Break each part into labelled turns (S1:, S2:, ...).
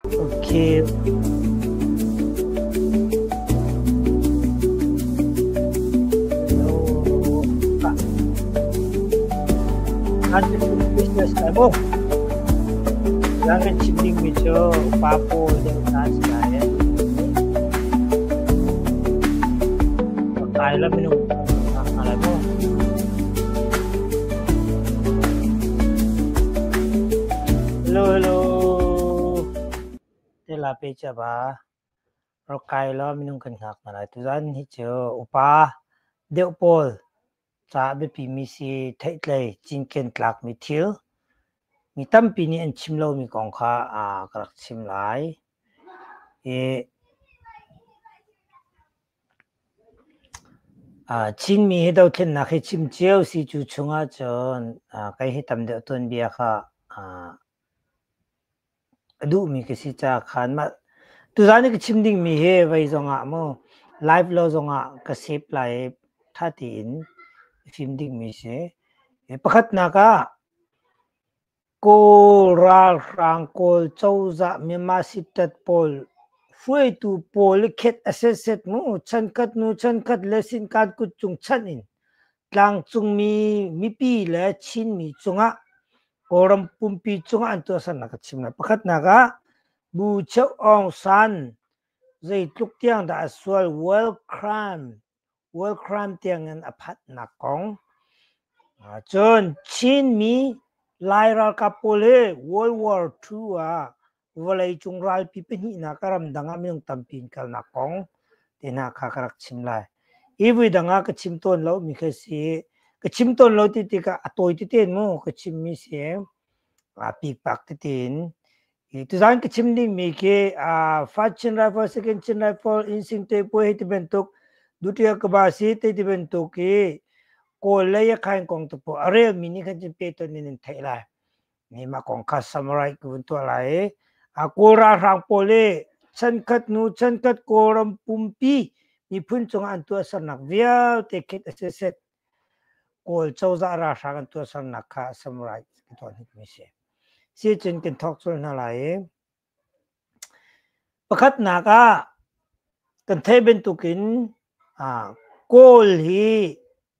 S1: Okay. Business lai mu. Zan kan chim dingmi cu upa pawl deuh hna si lai. Kai la minung hna lai mu. Hello hello. Te la pe cha ba. Rak kai law minung kan hngak hna lai. Tuzan hi cu upa deuh pawl ca biapimi si theihtlei cinken tlakmi thil mi tampi nih an chim lomi kong kha ka rak chim lai. I Chinmi hi dothlennak hi chim cio si cu chungah cun kei hi tam deuh tuanbia kha a duhmi ka si caah khan mah tuzaan i ka chim dingmi hi vei zongah mu live lo zongah ka save lai i ṭha tein fim dingmi si. Pakhatnak ah Kawl ralhrang Kawl cozah Myanmar sittat pawl hruaitu pawl i khet a setset mu chankhat hnu chankhat le sinkan kutcung chanh in tlangcungmi mipi le Chinmi cungah Kawlram pumpi cungah an tuahsernak ka chim lai. Pakhatnak ah Bu Cheu Aung San zeitluk tiang dah a sual world crime world crime tiangin a phanhnak kong. Cun Chinmi Lai ralkap pawl hi World War II ah vawleicung ralpi pahnihnak ah ramdang ah minung tampi in kalnak kong te hna kha ka rak chim lai. Hi vui dang ah ka chim tawn lo mi kha si. Ka chim tawn lo ti tikah a tawi tete in mu ka chimmi si. A pikpak tete in. Hi tuzan ka chim dingmi khi first Chin Rifle, second Chin Rifle, Insing te puai hei ti bantuk, Dutiya Kaba si te ti bantuk hi Kawl lei a khain kong tu a relmi nih khan cun pe ton in in theih lai. Mah kong kha summarize ka vun tuah lai i Kawl ralhrang pawl hi chankhat hnu chankhat Kawlram pumpi miphun cungah an tuahsernak vialte khet a si Kawl cozah ralhrang an tuahsernak kha summarize ka tuah hnikmi si. Si cun kan thawk colh hna lai i pakhatnak ah kan theih bantukin Kawl hi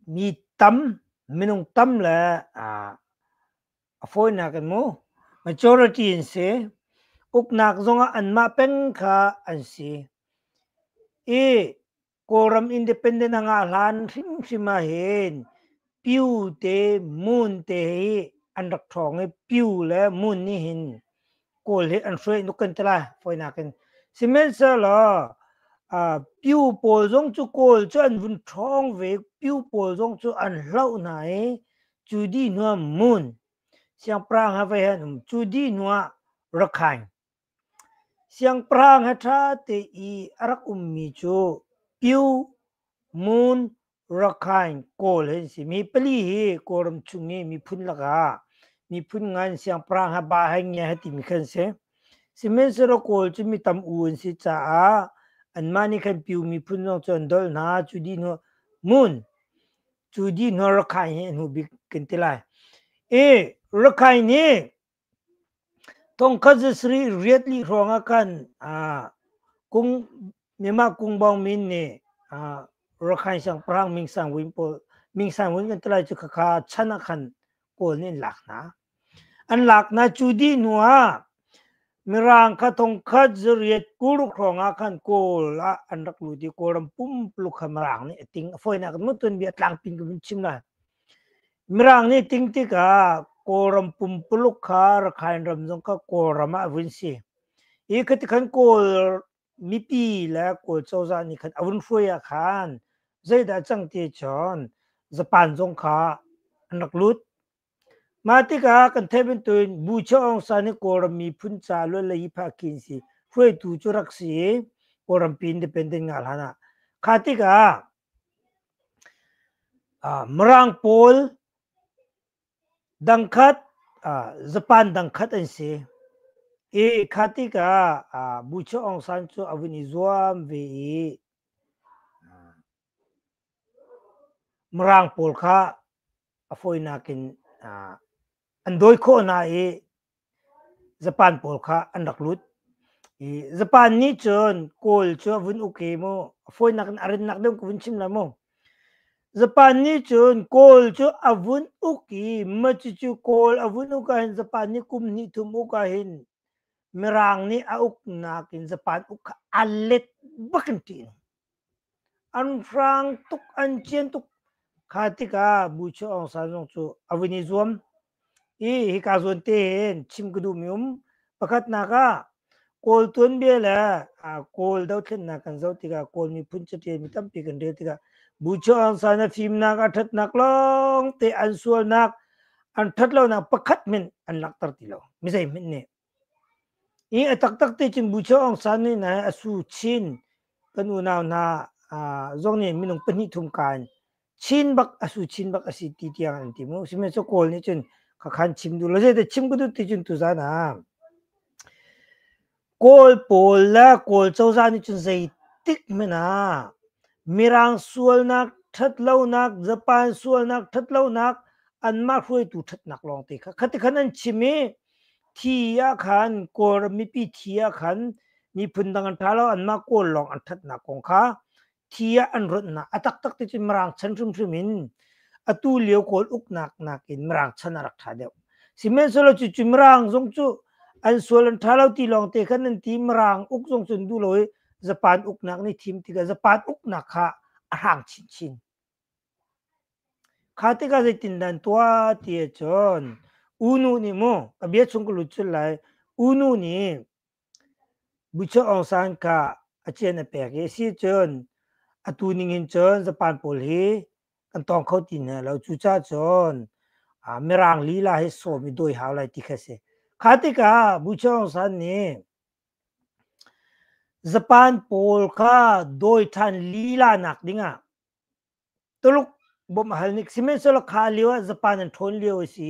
S1: mi tam minung tam le a fawinak in mu majority an si. Uknak zongah anmah peng kha an si. I Kawlram independent a ngah hlan hrimhrim ah hin Pyu te Moon te hi an rak ṭhawng i Pyu le Moon nih hin Kawl hi an hruai nuk kan ti lai fawinak in. Sihmanhsehlaw Pyu pawl zong cu Kawl cu an vun ṭhawng ve Pyu pawl zong cu an hloh hna i cu dih hnuah Moon siangpahrang he vei an um cu dih hnuah Rakhine Siangpahrang he ṭha te i a rak ummi cu Pyu, Moon, Rakhine, Kawl he an si. Mi pali hi Kawlram chung i miphun lakah miphun ngan siangpahrang he ba he ngia he timi kha an si. Sihmanhsehlaw Kawl cu mi tam u an si caah anmah nih khan Pyu miphun zong cu an dolh hna. Cu dih hnu Moon, cu dih hnu Rakhine hi a hnu bik kan ti lai. I Rakhine hi Thongkhat zasarih riat li hrawng ah khan kung Myanmar Kungbawng Min nih Rakhine siangpahrang Ming Sang Win pawl Ming Sang Win kan ti lai cu khakha chan ah khan Kawl nih an lak hna. An lak hna cu dih hnu ah Mirang kha thongkhat zariat 26 hrawng ah khan Kawl ah an rak lut i Kawlram pumpuluk kha Mirang nih a ting. A fawinak in tuanbia tlangpin ka vun chim lai. Mirang nih ting tikah Kawlram pumpuluk kha Rakhine ram zong kha Kawlram ah a vun si. Hi khati khan Kawl mipi le Kawl cozah nih khan a vun hruai ah khan zeidah cang ti cun Japan zong kha an rak lut. Mah tikah kan theih bantukin Bu Chaw Aung San hi Kawlram miphun ca luat le yipha khin si hruaitu cu rak si i Kawlrampi independent ngah hlan ah. Kha tikah Mirang pawl dangkhat Japan dangkhat an si i kha tikah Bu Chaw Aung San cu a vun i zuam ve i Mirang pawl kha a fawinak in an dawi khawh hna i Japan pawl kha an rak lut. I Japan nih cun Kawl cu a vun uk i mu a fawinak in a rinnak deuh ka vun chim lai mu. Japan nih cun Kawl cu a vun uk i ma cucu Kawl a vun uk ahhin Japan nih kum hnih thum uk ahhin Mirang nih a uknak in Japan uk kha a let bak in ṭih. An hrang tuk, an cian tuk. Kha tikah Bu Chiu Aung San zong cu a vun i zuam i hika zawn te hin chim ka duhmi um. Pakhatnak ah Kawl tuanbia le Kawl dothlennak kan zoh tikah Kawl miphun caṭialmi tampi kan rel tikah Bu Chiu Aung San a fimnak, a ṭhatnak lawngte an sualnak, an ṭhatlonak pakhat hmanh an langhter ti lo. Mi zeihmanh nih. Hi a taktak ti cun Bu Chiu Aung San nih nai a su chin kan unau hna zong nih minung pahnih thum ka in chin bak a su chin bak a si ti tiang an ti mu. Sihmanhsehlaw Kawl nih cun khakhan chim duh lo. Zeidah chim ka duh ti cun tuzan ah Kawl pawl le Kawl cozah nih cun zeitik hmanh ah Mirang sualnak, ṭhatlonak, Japan sualnak, ṭhatlonak, anmah hruaitu ṭhatnak lawngte kha khati khan an chim i thi ah khan Kawlram mipi thi ah khan miphun dang an ṭha lo anmah Kawl lawng an ṭhatnak kong kha thi ah an ronhnak a taktak ti cun Mirang chan hrimhrim in atu lio Kawl uknak nakin Mirang chan a rak ṭha deuh. Sihmanhsehlaw cucu Mirang zong cu an sual an ṭha lo ti lawngte khan an ti Mirang uk zong cu an duh lo i Japan uknak nih thim tikah Japan uknak kha a hrang chinchin. Kha tikah zeitindah an tuah ti ahcun U Nu nih mu ka bia chung ka lut cun lai U Nu nih Bucho Aung San kha a cian a pek i si cun atu ning hin cun Japan pawl hi kan tawng kho ti hna lo cucaah cun Mirang lila hi sawm i dawi hau lai ti kha si. Kha tikah Bucho Aung San nih Japan pawl kha dawi ṭhan lila nak dingah Tuluk bawmh a hal nik sihmanhsehlaw kha lio ah Japan an ṭhawn lio a si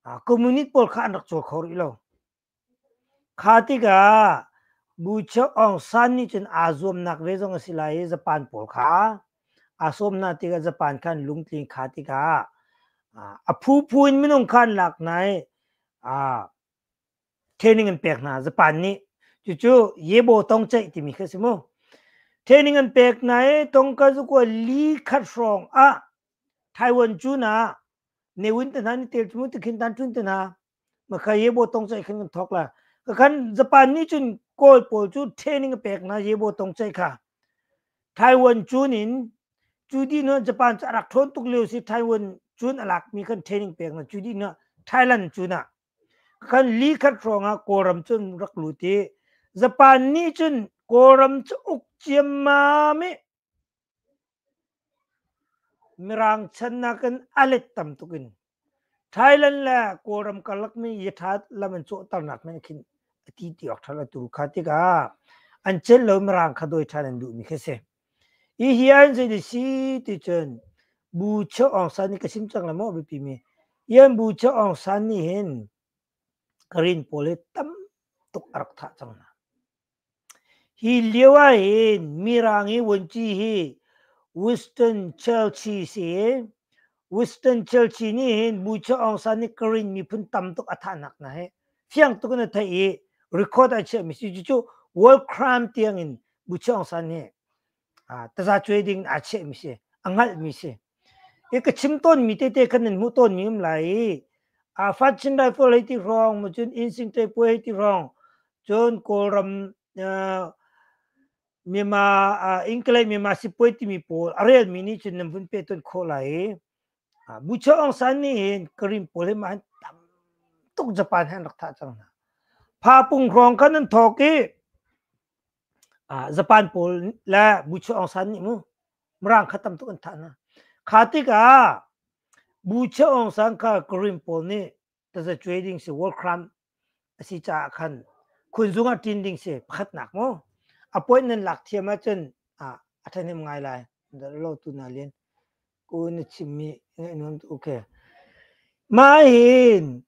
S1: i communist pawl kha an rak cawl kho rih lo. Kha tikah Bu Chiok Aung San nih cun aa zuamnak ve zong a si lai i Japan pawl kha aa sawm hna tikah Japan kha an lungtling kha tikah a phuphu in minung kha an lak hna i training an pek hna Japan nih cucu Yebo tongceih timi kha si mu training an pek hna i tongka zukua li khat hrawng ah Taiwan cu na Ne Win te hna ni tel cu tikhin tan tun te hna makha Yebo tongceih khan kan thok la ka khan Japan nih cun Kawl pawl cu training a pek hna Yebo tongceih kha Taiwan cun in cu dih hnu Japan cu a rak ṭhawn tuk lio si Taiwan cun a lakmi khan training pek hna cu dih hnu Thailand cun ah Kan li khat hrawng ah Kawlram cu an rak lut i Japan nih cun Kawlram cu uk ciammam i Mirang chan nakin a let tam tuk in Thailand le Kawlram karlak mi yatha lam an cawhternak men khin a ti ti awk ṭha lo tu kha tikah an celh lo Mirang kha dawi ṭhan an duhmi khi si. Hi hi an zei si ti cun Bu Cheu Aung San nih ka chim cang lai maw biapi mi Ian Bu Cheu Aung San nih hin Karin pawl hi tam tuk a rak thah cang hna. Hi lio ah hin Mirang i vuanci hi Winston Churchill si i Winston Churchill nih hin Bu Cheu Aung San nih Karin miphun tam tuk a thahnak hna hi fiang tuk in a theih i record a chiahmi si cucu world crime tiang in Bu Cheu Aung San nih tazacuai ding aa chiahmi si a hngalhmi si i ka chim tawnmi tete khan nan hmuh tawnmi um lai i a Fat Chin Rifle hei ti hrawng mu cun Insing Ṭepuai hei ti hrawng cun Kawlram Myanmar Ingkalay Myanmar sipuai timi pawl a relmi nih cun nan vun pe tawn khawh lai i Bu Cheu Aung San nih hin Karim pawl hi mah hin tam tuk Japan he an rak thah cang hna. Phapung hrawng khan an thawk i Japan pawl le Bu Cheu Aung San nih mu Mirang kha tam tuk an thah hna. Kha tikah Bu Cheu Aung San kha Karim pawl nih tazacuai ding si war crime a si caah khan khunzung ah ṭin ding si pakhatnak mu a point nan lak thiam ahcun a ṭhahnem ngai lai lo tu na lian ku na chimmi ngaih nuam okay mah hin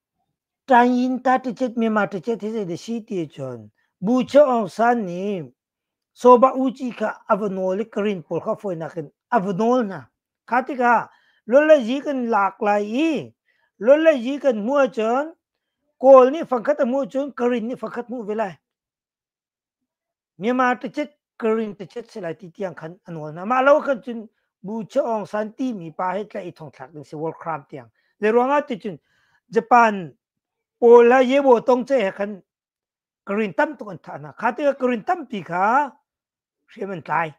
S1: Ṭayin ta ṭicet Myanmar ṭicet hi zei dah si ti cun Bu Cheu Aung San nih Soba Uci kha a va nawl i Karin pawl kha fawinak in a va nawl hna. Kha tikah Lawlazi kan lak lai i Lawlazi kan hmuh ahcun Kawl nih fangkhat a hmuh cun Karin nih fangkhat hmuh ve lai. Myanmar ticet Karen ticet si lai ti tiang khan a nawl hna. Mah lo khan cun Bu Che Aung San timi pa he tlaih i thongthlak ding si war crime tiang. Zei ruangah ti cun Japan pawl ha Yebo tong che he khan Karen tam tuk an thah hna. Kha tikah Karen tampi kha hriam an tlai.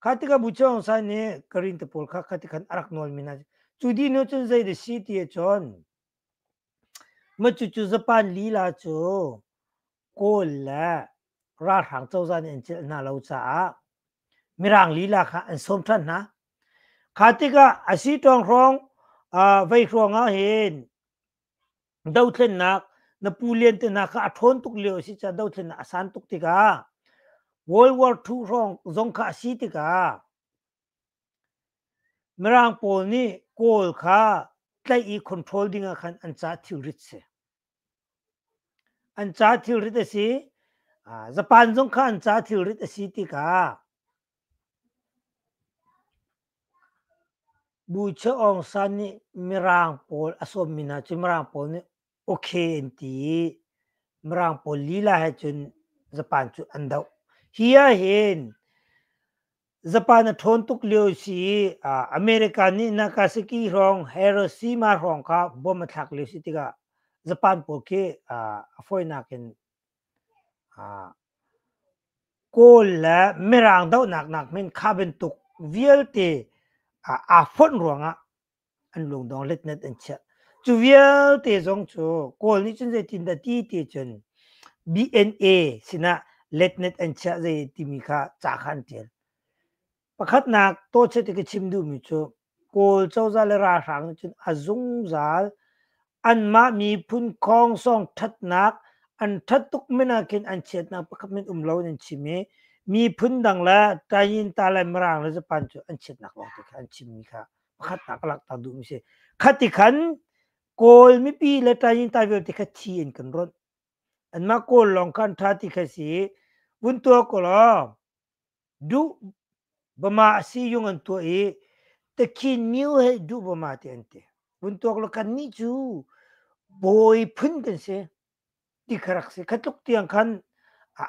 S1: Kha tikah Bu Che Aung San nih Karen te pawl kha kha ti khan a rak nawl mi hna. Cu di nu cun zei da si ti cun Ma cucu Japan lila cu Kawl le ralhrang cozah nih an celh hna lo caah Mirang lila kha an sawm ṭhan hna. Kha tikah a si ṭawng hrawng vei hrawng ah hin dothlennak na pu lian te hna kha a ṭhawn tuk lio a si caah dothlennak a san tuk tikah World War II hrawng zong kha a si tikah Mirang pawl nih Kawl kha tlaih i control ding ah khan an ca thilrit si. An ca thilrit a si. Japan zong kha an ca thilrit a si tikah Bu Che Aung San nih Mirang pawl a sawmmi hna cu Mirang pawl nih okay an ti i Mirang pawl lila he cun Japan cu an doh. Hi ah hin Japan a ṭhawn tuk lio si i America nih Nagasaki hrawng Hiroshima hrawng kha bom a thlak lio si tikah Japan pawl khi a fawinak in Kawl le Mirang dohnak nak hmin kha bantuk vialte aa fonh ruangah an lungdong letnet an chiah. Cu vialte zong cu Kawl nih cun zeitindah ti ti cun BNA sinah letnet an chiah zei timi kha ca kha an ṭial. Pakhatnak tawchet i ka chim duhmi cu Kawl cozah le ralhrang nih cun a zungzal anmah miphun khawngsawng ṭhatnak an ṭhat tuk men ah khin an chiatnak pakhat men um lo in an chim i miphun dang le Tayinta le Mirang le Japan cu an chiatnak lawngte kha an chimmi kha pakhatnak a langhter duhmi si. Khati khan Kawl mipi le Tayinta vialte kha thi in kan ronh. Anmah Kawl lawng kha an ṭha ti kha si. Vun tuah ko law duh bama a si yung an tuah i Takhin Myo he duh bama ti an ti. Vun tuak law kannih cu bawi phun kan si. Ti kha rak si. Kha tluk tiang khan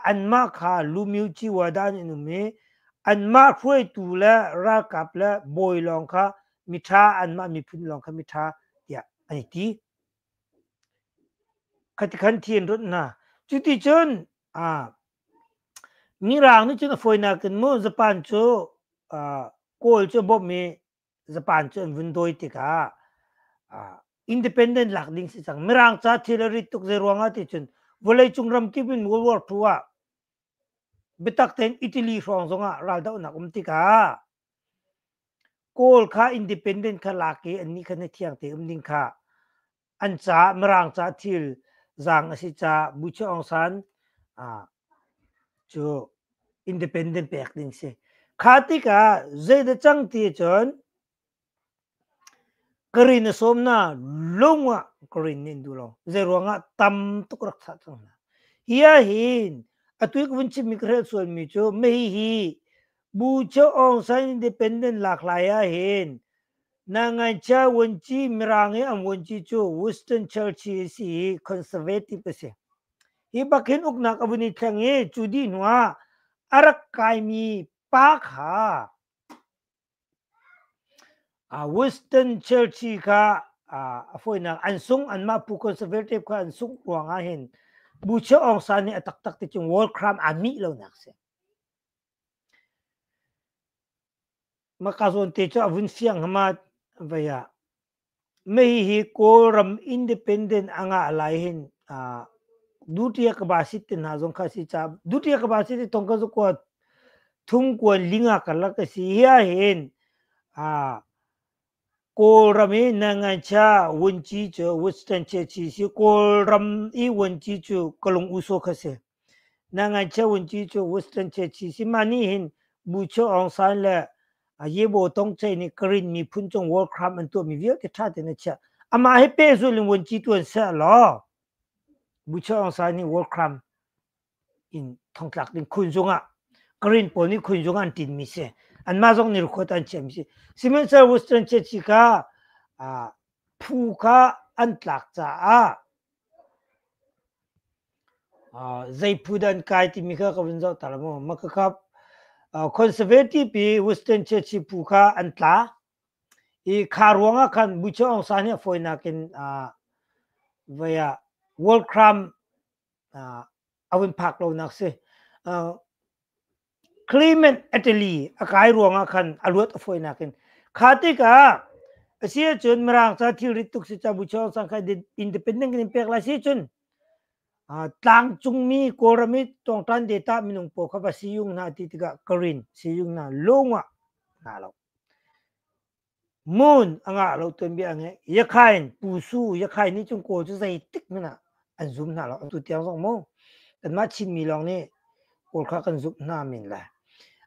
S1: anmah kha Lumyu Ciwadan in um i anmah hruaitu le ralkap le bawi lawng kha miṭha anmah miphun lawng kha miṭha tiah an i ti. Khati khan thi an runh hna. Cuticun Mirang nih cun a fawinak in mu Japan cu Kawl cu a bawmh i Japan cu an vun dawi tikah independent lak ding si cang. Mirang ca thil a rit tuk zei ruangah ti cun vawleicung ramkip in World War II ah biatak tein Italy hrawng zongah raldohnak um tikah Kawl kha independent kha lak i annih kha na thiang te um ding kha an ca Mirang ca thil zaang a si ca Bu Che Aung San cu independent pek ding si. Kha tikah zeidah cang ti cun Karin a sawm na lung ah Karin nih an duh lo. Zei ruangah tam tuk rak thah cang hna. Hi ah hin atu i ka vun chimmi ka hrelh sualmi cu mei hi Bu Che Aung San independent lak lai ah hin na ngaihchia vuanci Mirang i an vuanci cu Winston Churchill a si i conservative a si. Hi bak hin uknak a vun i thleng i cu dih hnuah a rak kaimi pa kha Winston Churchill kha a fawinak an sung anmah pu conservative kha an sungh ruangah hin Bu Che Aung San nih a taktak ti cun war crime aa mih lonak si. Maka zawn te cu a vun fiang hama vei ah mei hi Kawlram independent a ngah lai hin Dutiya ka ba sit te hna zong kha si ca Dutiya ka ba sit te thong ka zu kua thum kuan linga karlak a si hi ah hin Kawlram i Nangancha Wunci cu Winston Churchill si Kawlram i Wunci cu Kalung Uso kha si. Nangancha Wunci cu Winston Churchill si. Mah nih hin Bu Che Aung San le Yebo Tong Chai nih Karen miphun cung war crime an tuahmi vialte ṭha tein a chiah. Amah hi pehzulh in Wunci tuan seh law Bu Che Aung San nih war crime in thongtlak ding khunzung ah Karen pawl nih khunzung ah an ṭinmi si. Anmah zong nih record an chiahmi si. Sihmanhsehlaw Western Church kha phu kha an tlak caah Zei phu dah an kai timi kha ka vun zoh ta la mu. Mah khakha Conservative i Winston Churchill phu kha an tla. I kha ruangah khan Bucho Aung San hi a fawinak in vei ah World Crime a vun phak lonak si. Clement Attlee a kai ruangah khan a luat a fawinak in. Kha tikah a si ahcun Mirang ca thilrit tuk si ca Bucho Aung San kha independent kan in pek lai si cun tlangcungmi Kawlram i tawngtan data minung pawl kha va siyung hna ti tikah Karen siyung hna lung ah hna lo. Mun a ngah lo tuanbia a ngei. Yakhain Pu Su Yakhain nih cun Kawl cu zeitik hmanh ah an zum hna lo. Atu tiang zong mu kanmah Chinmi lawng nih Kawl kha kan zumh hna men lai.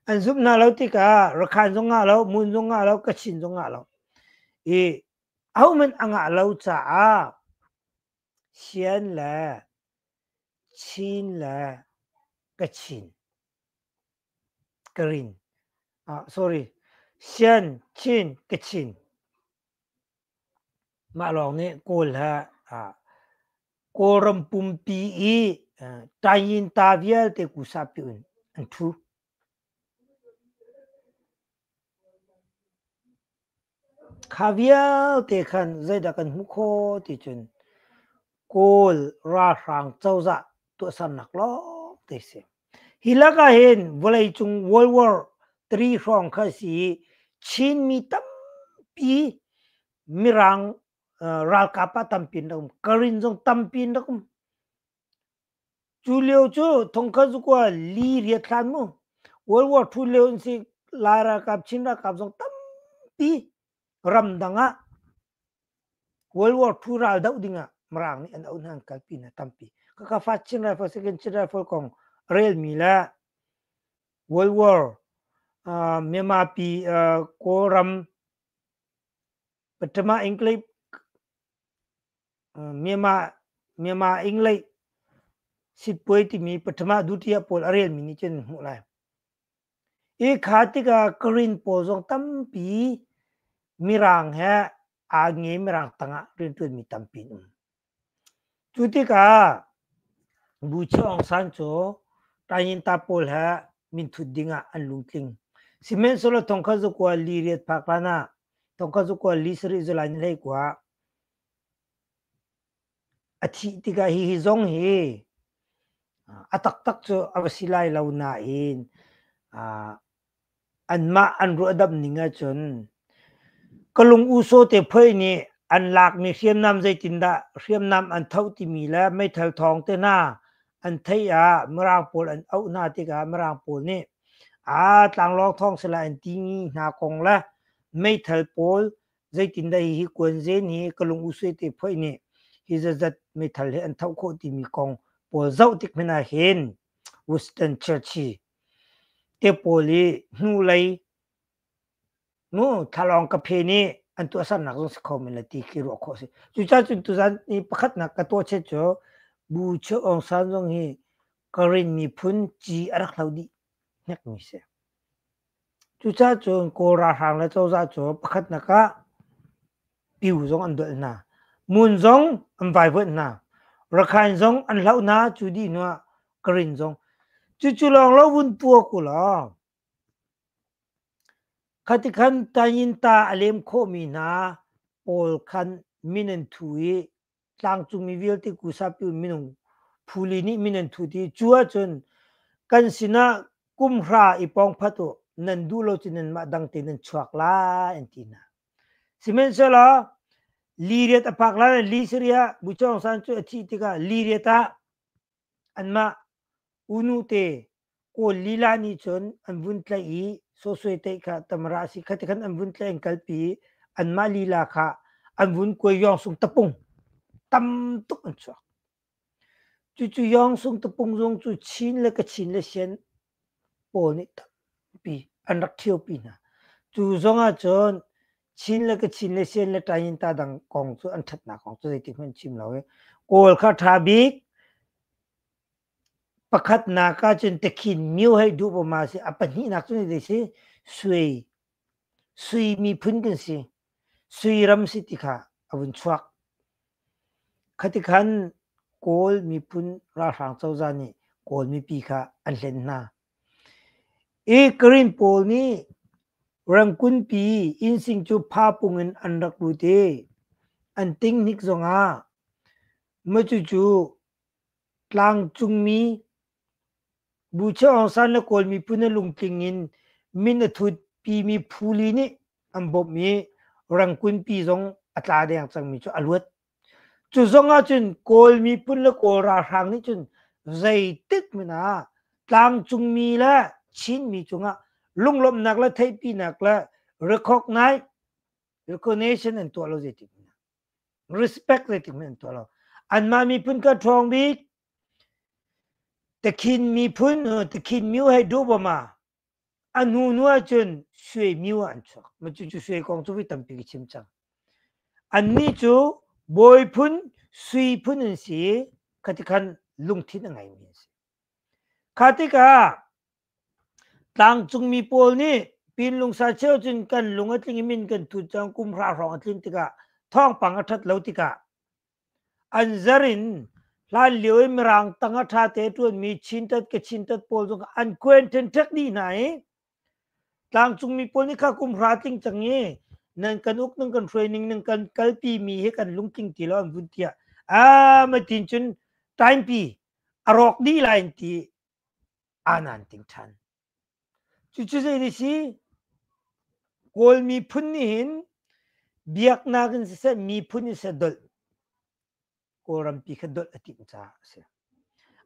S1: An zumh hna lo tikah Rakhain zong ngah lo, Mun zong ngah lo, Kachin zong ngah lo. I ahohmanh a ngah lo caah Sian le Chin le Kachin Karen sorry Sian Chin Kachin mah lawng nih Kawl he Kawlram pumpi i Tayinta vialte kusapi in an ṭhu. Kha vialte khan zeidah kan hmuh khawh ti cun Kawl ralhrang cozah tuahsernak lawngte a si. Hi lakah hin vawleicung World War III hrawng kha a si i Chinmi tampi Mirang ralkap ah tampi an rak um. Karen zong tampi an rak um. Cu lio cu thongkhat zakua li riat hlan mu. World War II lio in si Lai ralkap, Chin ralkap zong tampi ramdang ah World War II ral doh ding ah Mirang nih an auh hna an kalpi hna tampi. Khakha First Chin Rifle, Second Chin Rifle kong relmi le World War Myanmar pi Kawlram Patama English Myanmar English sitpuai timi Patama Dutiya pawl a relmi nih cun hmuh lai. Hi kha tikah Karen pawl zong tampi Mirang he aa nge Mirang tangah rianṭuanmi tampi an um. Cu tikah Bu Chiu Aung San cu Tayinta pawl he minthut dingah an lungtling. Sihmanhsehlaw thongkhat zakua li riat phak hlan ah thongkhat zakua li sarih July ni 19 A thih tikah hihi zong hi a taktak cu a va si lai lo nain anmah an ruahdamh ning ahcun ka lung usaw te phoi nih an lakmi hriamnam zeitindah hriamnam an tho timi le meithal thawng te hna an theih ah Mirang pawl an auh hna tikah Mirang pawl nih aa tlanglawng thawng sila an timi hna kong le meithal pawl Zeitindah hihi kuanzen hi ka lung usui te phoih nih hi zatzat meithal hi an thoh khawh timi kong pawl zoh tik hmanh ah hin Winston Churchill te pawl i hnulei mu thlalawng ka phe nih an tuahsernak zong si kho men le ti khi ruah khawh a si. Cucaah cun tuzan i pakhatnak ka tuah chet cu Bu Cheu Aung San zong hi Karen miphun ci a rak hlo dih hnekmi si. Cucaah cun Kawl ralhrang le cozah cu pakhatnak ah piu zong an dolh hna. Mun zong an vaivuanh hna. Rakhine zong an hloh hna. Cu dih hnu ah Karen zong. Cucu lawng lo vun tuak u law khati khan Tayinta a lem khawhmi hna pawl khan min an thu i tlangcungmi vialte kusapi minung phuli nih min an thut i cu ahcun kan sinah kum hra i pong phat u nan duh lo cu nanmah dang te nan chuak lai an ti hna. Sihmanhsehlaw li riat a phak lai li Syria Buchong San cu a thih tikah li riat ah Anmah unu te Kawl lila nih cun an vun tlaih i Sawsue teih kha tamara a si kha ti khan an vun tlaih an kalpi i anmah lila kha an vun kuai yawngsung tapung tam tuk an chuak. Cucu yawngsung tapung zong cu Chin le Kachin le Sian pawl nih tampi an rak ṭhiopi hna. Cu zong ahcun Chin le Kachin le Sian le Tayinta dang kong cu an ṭhatnak kong cu zeitik hmanh chim lo i Kawl kha ṭha bik pakhatnak ahcun Takhin myo hei duh bom a si a pahnihnak cu zei si Sui Sui miphun kan si Sui ram si ti kha a vun chuak. Khati khan. Kawl miphun ralhrang cozah nih Kawl mipi kha an hlen hna. I Karen pawl nih Rangoon pi innsing cu phapung in an rak lut i an ting hnik zongah macucu tlangcungmi Buche Aung San le Kawl miphun a lungtling in min a thutpimi phuli nih an bawmh i Rangoon pi zong a tla deng cangmi cu a luat. Cu zong ahcun Kawl miphun le Kawl ralhrang nih cun zeitik hmanh ah tlangcungmi le Chinmi cungah lunglawmhnak le theihpinak le recognize recognition an tuah lo zeitik hmanh ah respect zeitik hmanh an tuah lo. Anmah miphun kha ṭhawng bik Takhin miphun Takhin myu hei duh bama A hnu hnu ahcun Sui Myu ah an chuak. Cucu Sui kong cu voi tampi ka chim cang. Annih cu bawi phun, sui phun an si i khati khan lungthin a ngeimi an si. Kha tikah tlangcungmi pawl nih Pinlungsa cheu cun kan lung a tling i min kan thut cang kum hra hrawng a tlin tikah thawngpang a ṭhat lo tikah An zer in hlanlio i Mirang tang a ṭhate ṭuanmi Chintat Kachintat pawl zong an kuen ṭhenṭhek dih hna i tlangcungmi pawl nih kha kum hra tling cang i nan kan uk nan kan hruai ning nan kan kalpi mi hi kan lungtling ti lo an vun tiah a matin cun time pi a rawk dih lai an ti anan ting ṭhan. Cucu zei a si? Kawl miphun nih hin biaknak in siseh miphun in siseh dolh Kawlrampi kha dolh a timh caah a si.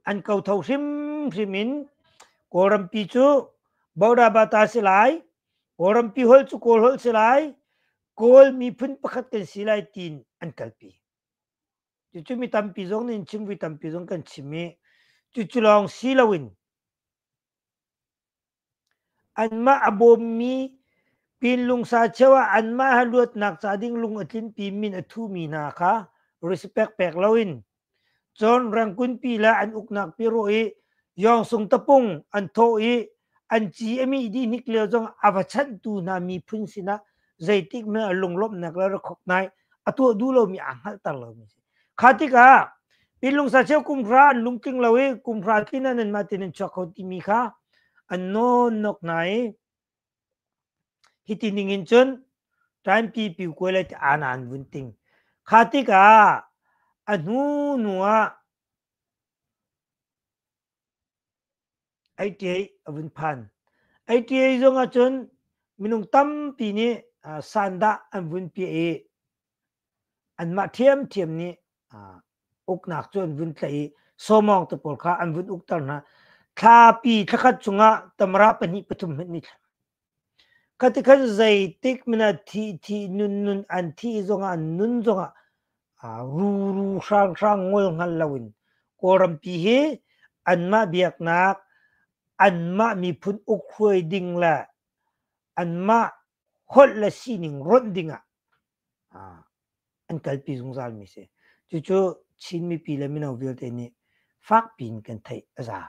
S1: An kotho hrimhrim in Kawlrampi cu Bodabata si lai, Kawlrampi holh cu Kawl holh si lai, Kawl miphun pakhat kan si lai tiin an kalpi. Cucu mi tampi zong nih an chim, vui tampi zong kan chim i cucu lawng si loin Anmah a bawmmi Pinlungsa cheu ah anmah he luatnak ca ding lung a tlinpi min a thumi hna kha respect pek loin cun Rangoon pi le an uknak pi rawh i Yawngsung tapung an thawh i an ci a mih dih hnik lio zong a va chanhtu hna miphun sinah zeitik hmanh ah lunglawmhnak le rakhoknai a tuah duh lomi aa hngalhter lomi a si. Kha tikah Pinlungsa cheu kum hra an lungtling lo i kum hra tlin ah nanmah tin an chuak kho timi kha an nawnnok hna i hiti ning in cun time pi piu kuai lai ti ana an vun ting. Kha tikah a hnu hnu ah 88 a vun phan. 88 zong ahcun minung tampi nih sandah an vun piah i anmah ṭhiamṭhiam nih uknak cu an vun tlaih i sawmawng te pawl kha an vun ukter hna. Thlapi thlakhat chungah tamara pahnih pathum hmanh ni thla. Khati khan zeitik mina thi thi nun nun an thi zongah nun zongah ruru hranghrang ngol hngal loin Kawlrampi hi anmah biaknak anmah miphun ukhruai ding le anmah holh le sining ronh dingah an kalpi zungzal mi si. Cucu Chin mipi le mino vialte nih fakpi in kan theih a za.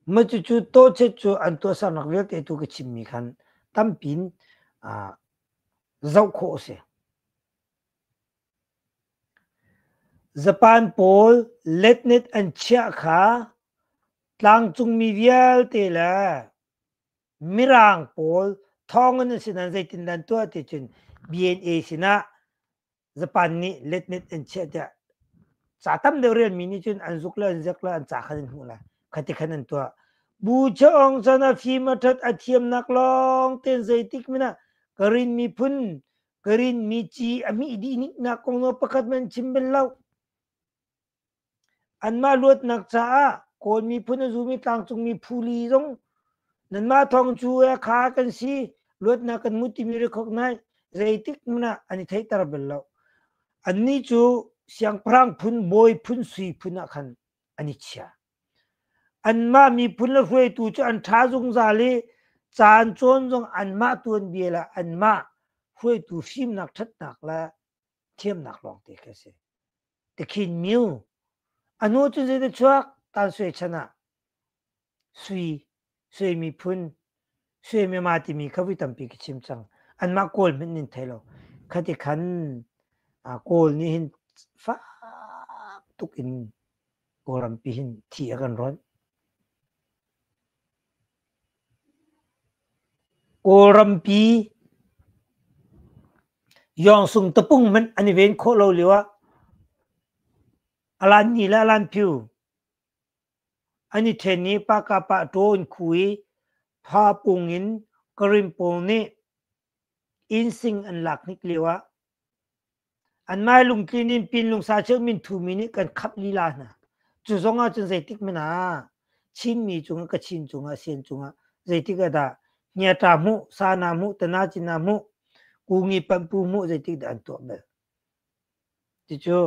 S1: Mah cucu tawchet cu an tuahsernak vialte tu ka chimmi khan tampi in zoh khawh a si. Japan pawl letnet an chiah kha tlangcungmi vialte le Mirang pawl thawng in an si nain zeitindah an tuah ti cun BNA sinah Japan nih letnet an chiah tiah ca tam deuh relmi nih cun an zuk le an zek le an ca khan an hmuh lai. Khati khan an tuah. Bu Chaung chan a fim a ṭhat a thiamnak lawng ten zeitik min ah Karin miphun Karin mi ci a mih dih niknak kong no pakhat man chim bel lo. Anmah luatnak caah Kawl miphun a zumi tlangcungmi phuli zong nanmah thawng cu e kha kan si luatnak kan mu timi rikhok nai zeitik hmanh ah an i theihter bal lo. Annih cu siangpahrang phun bawi phun sui phun ah khan an i chia. Anmah miphun le hruaitu cu an ṭha zungzal i caan cawn zong anmah tuanbia le anmah hruaitu fimnak ṭhatnak le thiamnak lawngte khi a si. Tikhin Myu a hnu cun zei dah chuak tan sui chan ah sui sui miphun sui mema timi kha vui tampi ka chim cang anmah kawl hmanh nin thei lo khati khan. Kawl nih hin fak tuk in Kawlrampi hin thi a kan rawnh. Kawlrampi Yawngsung tapung hmanh an i ven khawh lo lio ah Alan Ni le Alan Phyu an i ṭhen i Pakapa ṭaw in khu i Phapung in Karin pawl nih innsing an lak hnik lio ah anmah lungtlin in Pinlung sacheu minthumi nih kan khap lila hna. Cu zong ah cun zeitik hmanh ah Chinmi cungah Kachin cungah Sian cungah zeitik ah dah Ngiata hmuh, Sana hmuh, Tanacina hmuh, Kungi Panpu hmuh zeitik dah an tuah bal. Cucu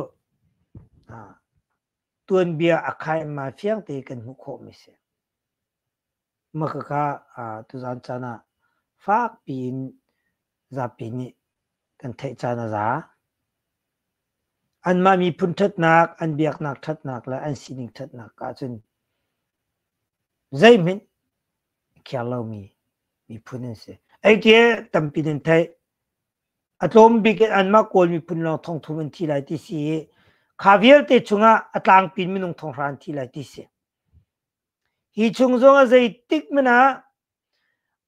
S1: tuanbia a khai ma fiang te kan hmuh khawhmi si. Mah khakha tuzaan caan ah fakpi in zapi nih kan theih caan a za. Anmah miphun ṭhatnak, an biaknak ṭhatnak le an sining ṭhatnak ahcun zeihmanh a khiar lomi miphun an si. Eitie tampi nan theih. A tlawm bik in anmah Kawl miphun lawng thongthum an thi lai ti si i kha vialte chungah a tlangpi in minung thonghra an thi lai ti si. Hi chung zongah zeitik hmanh ah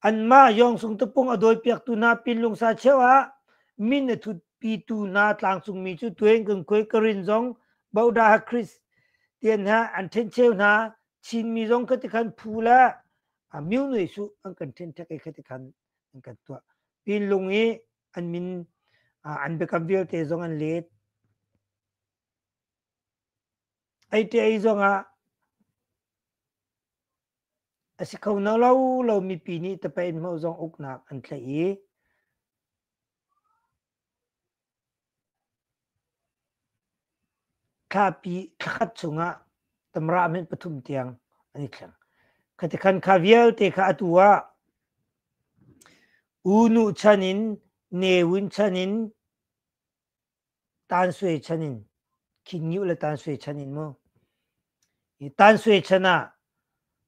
S1: anmah Yawngsung tupung a dawipiaktu hna Pinlungsa cheu ah min a thutpitu hna tlangcungmi cu Tuen kan khuai Karin zong Boda Christian he an ṭhencheu hna. Chinmi zong khati khan phu le Myo Su an kan ṭhenṭhek i khati khan an kan tuah. Pinlung i an min an biakam vialte zong an let. Ei zongah a si kho na lo lo mipi nih tapein hmuh zong uknak an tlaih i thlapi thlakhat chungah tamra men pathum tiang an i thleng. Khati khan kha vialte kha atu ah U Nu chan in Ne Win chan in Tan Sui chan in Khin Ngiu le Tan Sui chan in mu. Hi Tan Sui chan ah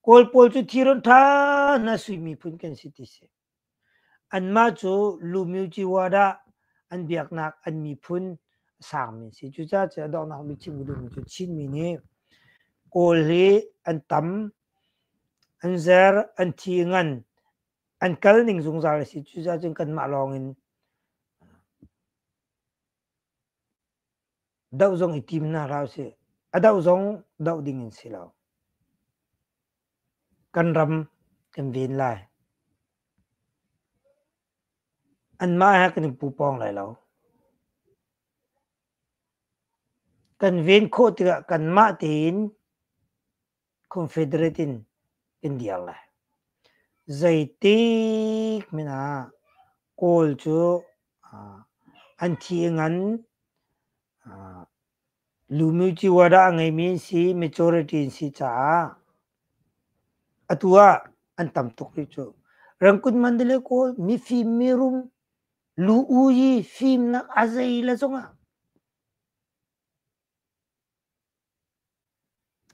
S1: Kawl pawl cu thiron ṭha hna sui miphun kan si ti si. Anmah cu Lumyu Wada an biaknak an miphun a sangmi si. Cucaah cu a donghnak bik chim ka duhmi cu Chinmi nih Kawl hi an tam, an zer, an thi ngan, an kal ning zungzal a si. Cucaah cun kanmah lawng in Doh zong i tim hna hlah usih. A doh zong doh ding in si lo. Kan ram kan ven lai. Anmah he kan i pupawng lai lo. Kan ven khawh tikah kanmah tein Confederate in kan dir lai. Zeitik hmanh ah Kawl cu an thi ngan Lumuci wadah a ngeimi an si, majority an si caah atu ah an tam tuk rih cu. Rangkun Mandalay Kawl mifim mirum lu u yi fimnak a zei le zongah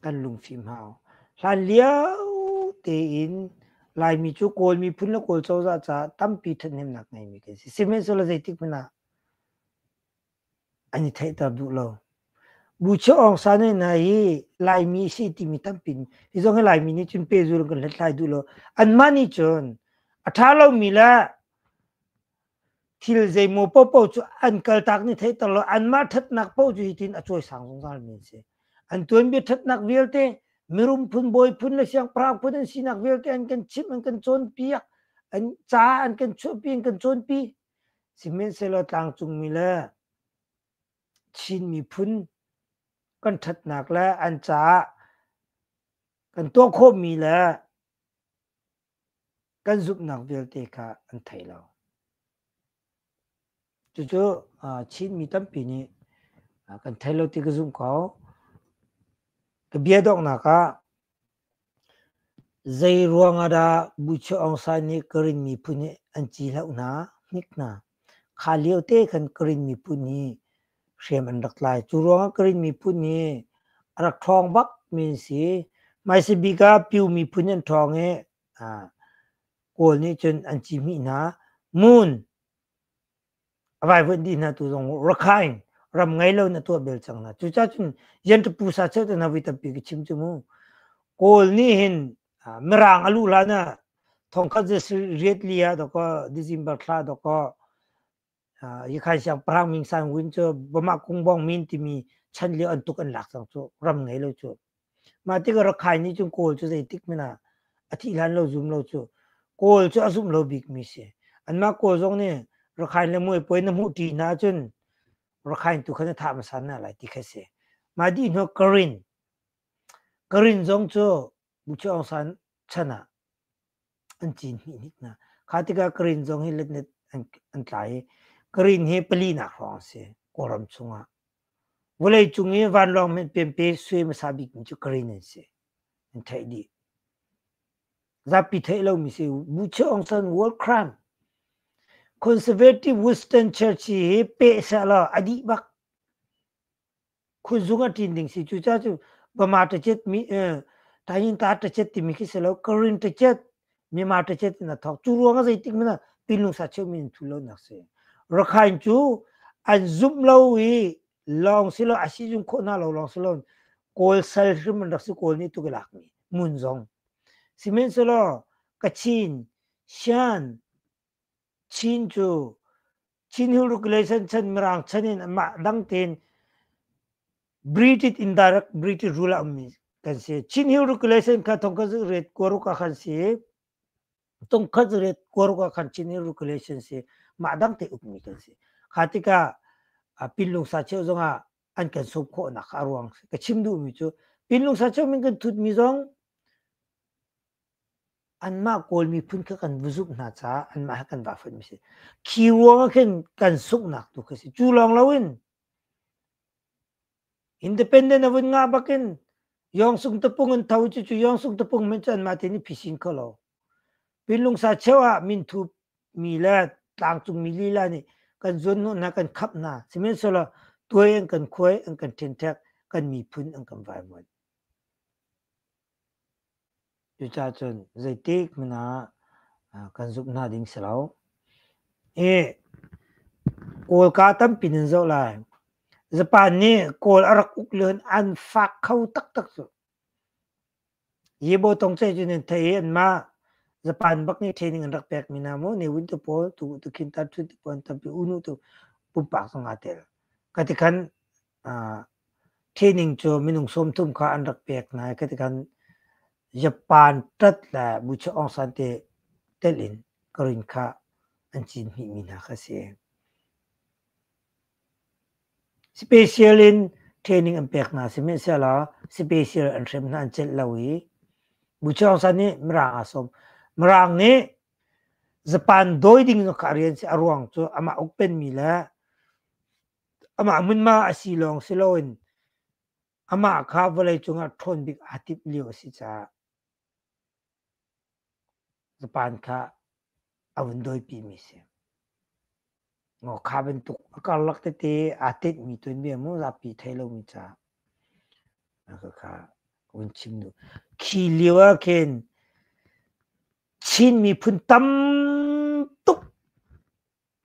S1: Kan lungfim hau. Hlanlio tein Laimi cu Kawl miphun le Kawl cozah caah tampi ṭhathnemnak ngeimi kan si. Sihmanhsehlaw zeitik hmanh ah an i theihter duh lo. Buchia Aung San hna hi Laimi si timi tampi hi zong hi Laimi nih cun pehzul in kan hlathlai duh lo. Anmah nih cun a ṭha lomi le Thil zeimaw paohpaoh cu an kaltak nih theihter lo anmah ṭhatnak paoh cu hitin a cawisang zungzal mi an si. An tuanbia ṭhatnak vialte mirum phun, bawi phun le siangpahrang phun an sinak vialte an kan chimh, an kan cawnpiak, an ca an kan chuahpi, an kan cawnpi. Sihmanhsehlaw tlangcungmi le Chin miphun kan ṭhatnak le an caah kan tuah khawhmi le Kan zumhnak vialte kha an thei lo. Cucu Chinmi tampi nih kan thei lo ti ka zumh ko. Ka bia donghnak ah zei ruang ah dah Buchia Aung San nih Karen miphun hi an ci hloh hna, hnik hna. Kha lio te khan Karen miphun hi hriam an rak tlai. Cu ruang ah Karen miphun hi a rak ṭhawng bak mi an si. Hmaisa bik ah Pyu miphun an ṭhawng i Kawl nih cun an ci hmih hna. Moon a vaivuanh dih hna tu zong Rakhine. Ram ngei lo na tuah bel cang hna. Cucaah cun Yantapu sa cheu te hna voi tampi ka chim cu mu. Kawl nih hin Mirang a luh hlan ah thongkhat riat li ah dawkaw December thla dawkaw Yikhai siangpahrang Ming San Win cu Bama Kungbong Min timi chan lio an tuk an lak cang cu ram ngei lo cu. Mah tikah Rakhine nih cun Kawl cu zeitik hmanh ah a thih hlan lo zum lo cu Kawl cu a zumh lo bikmi si. Anmah Kawl zong nih Rakhine le Muai puai na hmuh ṭi hna ahcun Rakhine tu kha na thah hmasa hna lai ti kha si. Mah dih hnu Karen Karen zong cu Buchi Aung San chan ah an cin hnih hnik hna. Kha tikah Karen zong hi letnet an tlai i Karen hi palinak hrawng a si Kawlram chungah. Vawleicung i vanlawng hmanh pianpe sui hmasa bikmi cu Karen an si. An theih dih. Zapi theih lomi si. Buchi Aung San war crime. Conservative Western Church hi peh sehlaw a dih bak. Khuzung a ṭin ding si. Cucaah cu Bama ṭacet mi Tayinta ṭacet timi khi si lo Karen ṭacet Myanmar ṭacet in a thawk. Cu ruang ah zeitik hmanh ah Pinlung sa cheuhmi in thu lonak si. Rakhine cu an zumh lo i lawng si lo a sizung khawh hna lo lawng si lo Kawl sal hrim an rak si Kawl nih tuk i lakmi mun zong. Sihmanhsehlaw Kachin, Shan, Chin cu Chin Hill Regulation chan Mirang chan in amah dang tein British indirect British rule a ummi kan si. Chin Hill Regulation kha thong khat ret kuaruk ah khan si. Tong khat ret kuaruk ah khan Chin Hill Regulation si. Mah dang te ukmi kan si. Kha tikah Pinlung sa cheu zongah an kan sawm khawhnak kha a ruang ka chim duhmi cu Pinlung sa cheu min kan thutmi zong Anmah Kawl miphun kha kan va zumh hna caah anmah he kan vah mi si. Khi ruang ah khin kan sunghnak tu khi si. Cu lawng loin independent a vun ngah bakin Yong Sung tapung an tho cu cu Yong Sung tapung men cu anmah te nih phisin kho lo. Pinlungsa cheu ah minthu mi le tlangcung mi lila nih kan zuan hna kan khap hna. Sihmanhsehlaw tuai an kan khuai an kan ṭhenṭhek kan miphun an kan vaivuan. Cucaah cun zeitik hmanh ah kan zumh hna ding si lo. Hi Kawlka tampi nan zoh lai. Japan nih Kawl a rak uk lio hin an fak kho taktak cu. Yebo tongce cu nan theih i anmah Japan bak nih training an rak pekmi hna mu Ne Win te pawl, tu tu Khin Tat Htut te pawl an tampi, U Nu tu pumpak zong aa tel. Ka ti khan Training cu minung 30 kha an rak pek hna i khatikan Japan ṭat le Bucha Aung San te telh in Karen kha an cin hmihmi hna kha a si. Special in training an pek hna sihmanhsehlaw special an hrem hna an celh lo i Bucha Aung San nih Mirang aa sawm. Mirang nih Japan dawi ding kha a rian si a ruang cu amah ukpenmi le Amah hmunhma a si lawng si loin amah kha vawleicung ah ṭhawn bik aa timh lio a si caah Japan kha a vun dawipimi a si. Ngaw kha bantuk a karlak tete aa tinhmi tuanbia mu zapi thei lomi caah kha ka vun chim duh. Khi lio ah khin Chin miphun tam tuk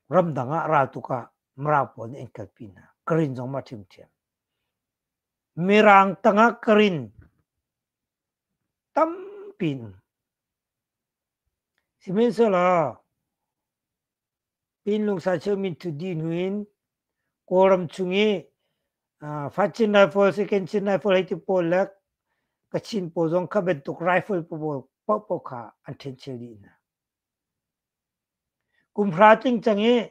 S1: Ramdang ah raltuk ah Mirang pawl nih an kalpi hna. Karen zong mah ṭhiamṭhiam. Mirang tangah Karen tampi an um. Sihmanhsehlaw Pinlung Sacheu Minthu dih hnu in Kawlram chung i Fachin Rifle, Second Chin Rifle hei ti pawl le Kachin pawl zong kha bantuk rifle pawl paohpaoh kha an ṭhencheu dih hna. Kum hra tling cang i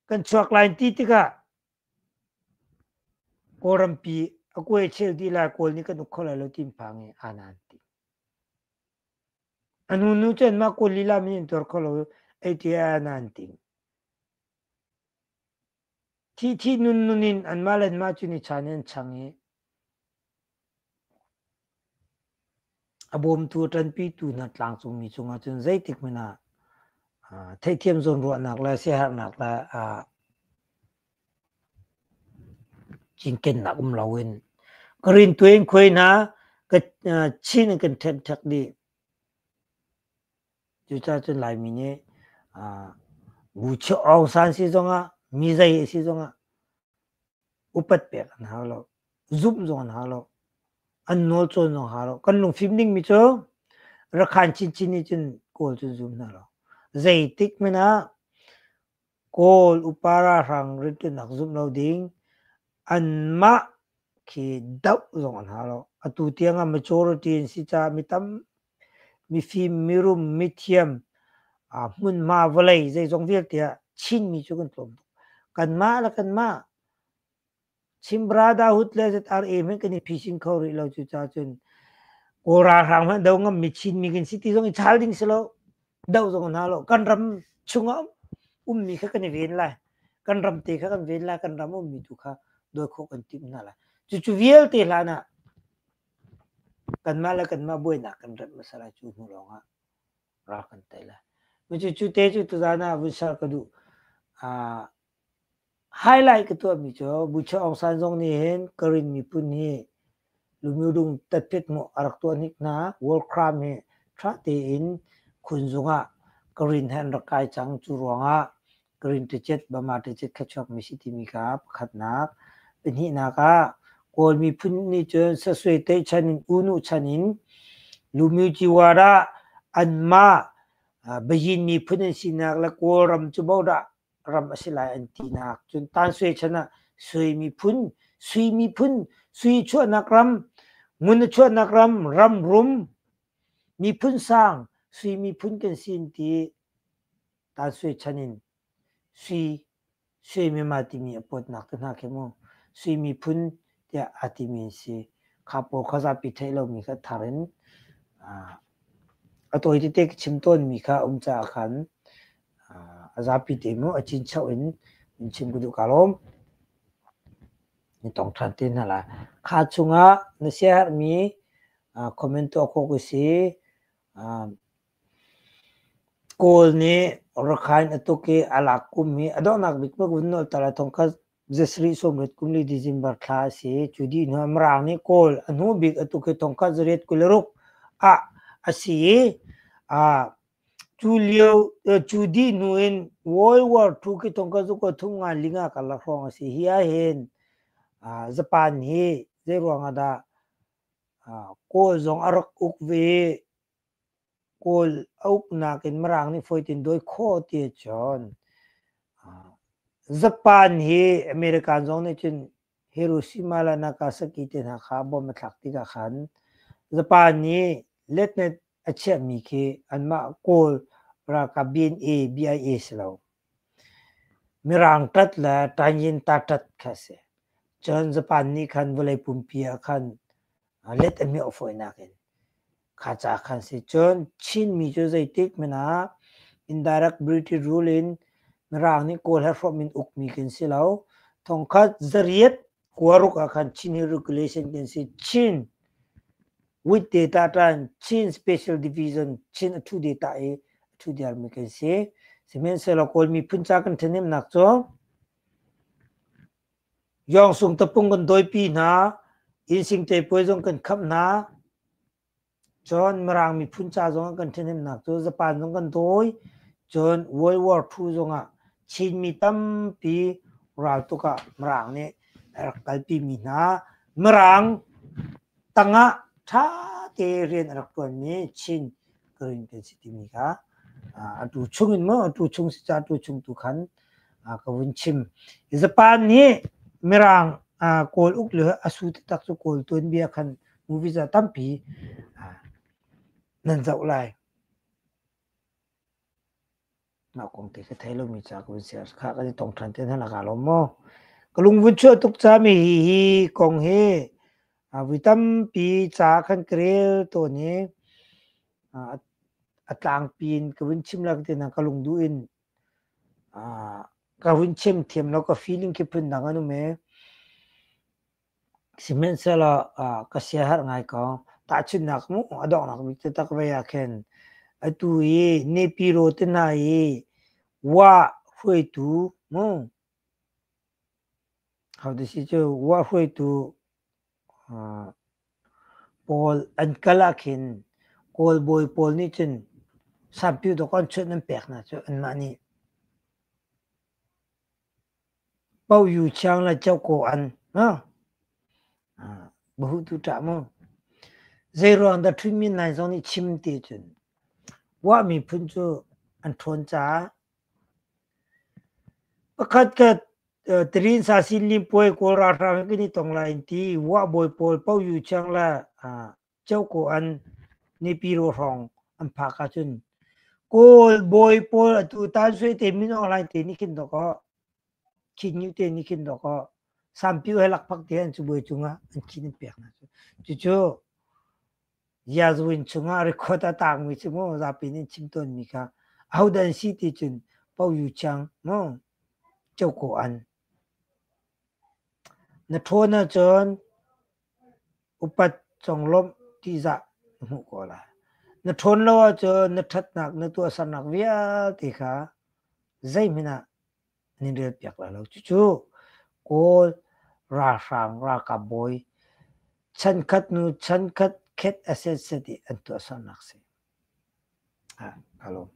S1: kan chuak lai ti tikah Kawlrampi a kuai cheu dih lai Kawl nih kan uk kho lai lo ti phang i aa an ti. A nu nu cu anmah Kawl lila min an tuar kho lo ei ti aa an ti. Thi thi nun nun in anmah le anmah cu ni chan in an chang i A bawmtu a ṭanpitu hna tlangcungmi cungah cun zeitik hmanh ah theihthiam zawnruahnak le siaherhnak le cinkennak um loin ka rintuai in khuai hna ka chin in kan ṭhenṭhek dih. Cucaah cun Laimi nih Bu Aung San si zongah mi zei a si zongah. Upat pek an hau lo. Zumh zong an hau lo. An nawl cawn zong hau lo. Kan lungfim dingmi cu Rakhan chinchin nih cun Kawl cu zum hna lo. Zeitik hmanh ah Kawl upa ralhrang rianṭuannak zumh lo ding, anmah khi doh zong an hau lo. Atu tiang ah majority an si caah mi tam, mifim, mirum, mithiam, hmunhma vawlei zeizong vialte ah Chinmi cu kan tlawm tuk. Kanmah le kanmah Chin Brotherhood le ZRA hmanh kan i phisin kho rih lo. Cucaah cun Kawl ralhrang hmanh do ngammi Chinmi kan si ti zong i chal ding si lo. Doh zong hna lo. Kan ram chungah ummi kha kan i ven lai. Kan ram te kha kan ven lai. Kan ram ummi tu kha dawi khawh kan timh hna lai. Cucu vialte hlan ah kanmah le kanmah buainak kan remh hmasa lai. Cu hnu lawng ah ral kan tei lai. Cucu te cu tuzaan ah vun ser ka duh. Highlight ka tuahmi cu Bucha Aung San zong nih hin Karen miphun hi Lumyudung tatpet maw a rak tuah hnik hna. War crime hi ṭha tein khunzung ah Karen he an rak kai cang. Cu ruangah Karen ṭacet, Bama ṭacet kha chuakmi si timi kha pakhatnak. Pahnihnak ah Kawl miphun nih cun Saswe Teih chan in U Nu chan in Lumyuciwar ah anmah Bayin miphun an sinak le Kawlram cu bodah ram a si lai an tinak. Cun Tansui chan ah Sui miphun, Sui miphun, Sui chuahnak ram, ngun a chuahnak ram, ram rum, miphun sang, Sui miphun kan si an ti. Tansui chan in Sui, Sui Myanmar timi a pawtnak te hna khi mu. Sui miphun tiah aa timi an si. Kha pawl kha zapi theih lomi kha thar in a tawi tete ka chim tawnmi kha um caah khan A zapi te mu a cinchoh in in chim ka duh. Kaa lawm. Na tong ṭhan te hna lai. Kha chungah na siaherhmi comment tuah khawh ka si. Kawl nih Rakhine a tuk i a lak kum hi a donghnak bik bak vun nolh ta lai thong kha zasarih sawmriat kum li December thla a si. Cu dih hnu ah Mirang nih Kawl a hnu bik a tuk i thong khat zariat 26 ah a si i Cu lio cu dih hnu in World War II khi thong ka zuk thum nga linga karlak hrawng a si. Hi ahhin Japan hi zeiruang ah dah Kawl zong a rak uk ve i Kawl a uknak in Mirang nih fawi tein dawi khawh ti ahcun Japan hi American zong nih cun Hiroshima le Nagasaki te hna kha bomb a thlak tikah khan Japan nih letnet a chiahmi khi anmah Kawl ralkap BNA, BIA si lo. Mirang ṭat le Tanyinta ṭat kha a si. Cun Japan nih khan vawlei pumpi ah khan let a mioh fawinak in kha ca khan si. Cun Chinmi cu zeitik hmanh ah indirect British rule in Mirang nih Kawl he hrawm in ukmi kan si lo. Thongkhat zariat kuaruk ah khan Chin Hill Regulation kan si. Chin with data tan Chin Special Division Chin a thu data i a thu diarmi kan si. Sihmanhsehlaw Kawl miphun ca kan ṭhahnemnak cu Yawngsung tapung kan dawipi hna, Innsing tepuai zong kan khamh hna. Cun Mirang miphun ca zong ah kan ṭhahnemnak cu Japan zong kan dawi. Cun World War II zong ah Chinmi tampi raltuk ah Mirang nih a rak kalpimi hna. Mirang tangah ṭha te rian a rak ṭuanmi Chin Karen kan si timi kha atu chung in maw atu chung si ca atu chung tu khan ka vun chim. Japan nih Mirang Kawl uk le a su taktak cu Kawl tuanbia khan movies ah tampi nan zoh lai. Mah kong te ka thei lomi ca ka vun share kha kan i tong ṭhan te hna laka lawm maw. Ka lung vun chuah tuk ca mi hi hi kong hi vui tampi ca khan ka rel tawn i a tlangpi in ka vun chim la ka ti na ka lung duh in ka vun chim thiam lo ka feeling khi phun dang an um e. Sihmanhsehlaw ka siaherh ngai ko. Tahchunhnak mu a donghnak bik taktak vei ah khin atu i Nepiro te hna i wa hruaitu mu hote si cu wa hruaitu pawl an kal ah khin Kawl bawi pawl nih cun sampiu dawk an chunh an pek hna cu anmah nih Poh Yu Chiang le Choh Ko An. Bahutu ṭah mu. Zeiruang dah Ṭhwin Min Naing zong nih chim ti cun Wah miphun cu an ṭhawn caah pakhat khat Tirin Sasin Limpuai Kawl ralhrang he kan i tong lai an ti. Wah bawi pawl Pau Yu Chiang le Ceuko an Naypyidaw hrawng an phak ahcun Kawl bawi pawl atu Tan Sui te Min Aung Hlaing te nih khin dawkaw Khin Nyu te nih khin dawkaw Sampiu he lakphak te an cabuai cungah an khin an pek hna. Cucu Yazuin chungah record a tangmi cu mu zapi nih an chim tawnmi kha ahodah an si ti cun Pau Yu Chiang mu Ceuko an na ṭhawn ahcun upat conglawmh ṭihzah na hmuh ko lai. Na ṭhawn lo ahcun na ṭhatnak na tuahsernak vialte kha zeihmanh ah an in relpiak lai lo. Cucu Kawl ralhrang ralkap bawi chankhat hnu chankhat khet a setset i an tuahsernak a si. Ka lawm.